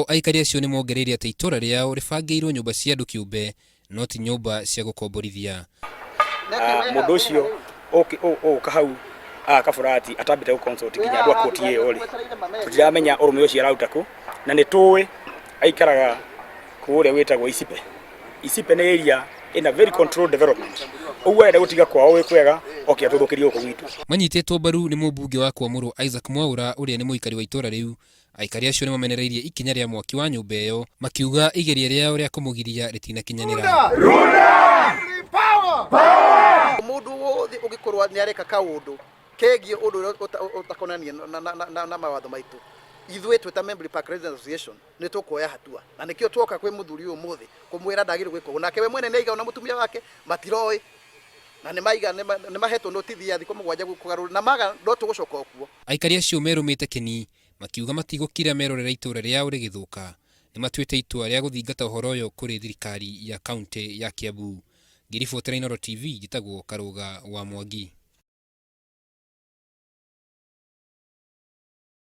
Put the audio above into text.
Oho aikari acio nĩ mongereire atĩ itũra rĩao rĩbangĩirwo nyũmba cia andũ kĩũmbe no ti nyũmba cia gũkomborithia. Mũndũ ũcio ũgũka hau agaka burati atambĩte gũ consult nginya andũ a koti ĩyo rĩ, tũtiramenya ũrũme ũcio araruta kũ, na nĩ tũĩ aikaraga kũrĩa gwĩtagwo Isipe. Isipe nĩ area ĩna very controlled development, ũguo arenda gũtiga kwao gwĩ kwega oke atũthũkĩrie gũkũ gwitũ. Manyitĩtwo mbaru nĩ mũmbunge wa Kwamũrũ Isaac Mwaũra ũrĩa nĩ mũikari wa itũra rĩu, aikari acio nĩ mamenereirie ikinya rĩa mwaki wa nyũmba ĩyo makiuga igeria rĩao rĩa kũmũgiria rĩtinakinyanĩra. Mũndũ wothe ũngĩkorwo nĩ areka kaũndũ kegiĩ ũndũ ũrĩa ũtakonania na mawatho maitũ, ithuĩ twĩ ta Membley Park Residents Association nĩ tũkuoya hatua, na nĩkĩo tuoka kwĩ mũthuri ũyũ ũmũthĩ kũmwĩra ndagĩrĩirwo gwĩka ũguo. Nake we mwene nĩ aiga ona mũtumia wake matiroĩ, na nĩ maiga nĩ mahetwo notithi ya thikũ 7 kũgarũra, na maga no tũgũcoka o kuo. Aikari acio merũmĩte kĩni makiuga matigũkira merorere itũra rĩao rĩgĩthũka. Nĩ matuĩte itua rĩa gũthingata ũhoro ũyũ kũrĩ thirikari ya kauntĩ ya Kiambu. Ngĩribotera Inooro TV njĩtagwo Karũga wa Mwangi.